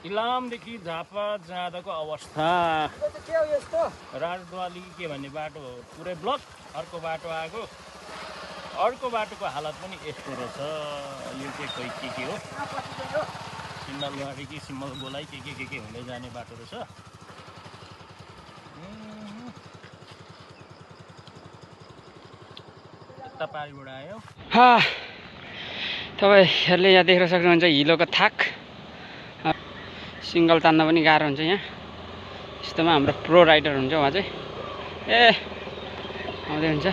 इलामदेखि झापा जाँदाको अवस्था राजद्वाली के भन्ने बाटो पुरै ब्लक अर्को बाटो आएको अर्को बाटोको हालत पनि यस्तो रहेछ यो चाहिँ खै के हो सिमलबारी कि सिमल गोलाई के हुँदै जाने बाटो रहेछ यता पारिबाट आयो तपाईहरुले यहाँ देख्न सक्नुहुन्छ हिलोको थाक सिंगल तान्न पनि गाह्रो हुन्छ यहाँ यस्तोमा हाम्रो प्रो राइडर हुन्छ उहाँ चाहिँ आउँदै हुन्छ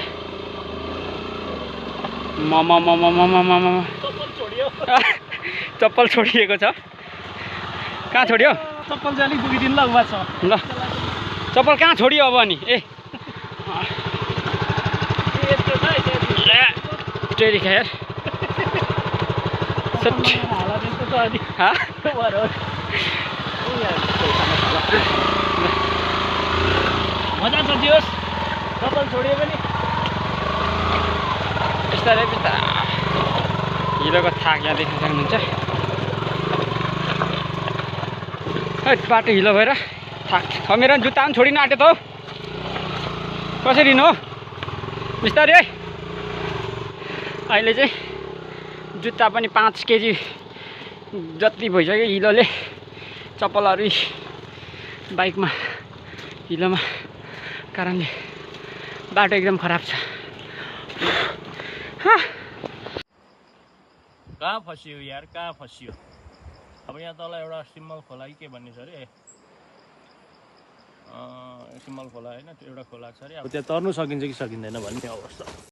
चप्पल छोडिएको छ कहाँ छोड्यो चप्पल चाहिँ अलिक दुखिदिनु ल उहाँ छ ल चप्पल कहाँ छोडियो अब अनि टेरी खैर मजा छ दियोस् चप्पल छोडियो पनि बिस्तारै बिस्तारै हिलोको थाक यहाँ देख्न सक्नुहुन्छ बाटो हिलो भएर थाक मेरो जुत्ता पनि छोडिन आँट्यो त हौ कसरी हिँड्नु हो बिस्तारै है अहिले चाहिँ जुत्ता पनि 5 केजी जति भइसक्यो हिलोले चप्पलहरू बाइकमा हिलोमा कारणले बाटो एकदम खराब छ कहाँ फसियो यार कहाँ फसियो अब यहाँ तल एउटा सिम्मल खोला के भन्ने छ अरे सिम्मल खोला होइन त्यो एउटा खोला छ अरे अब त्यहाँ तर्नु सकिन्छ कि सकिँदैन भन्ने अवस्था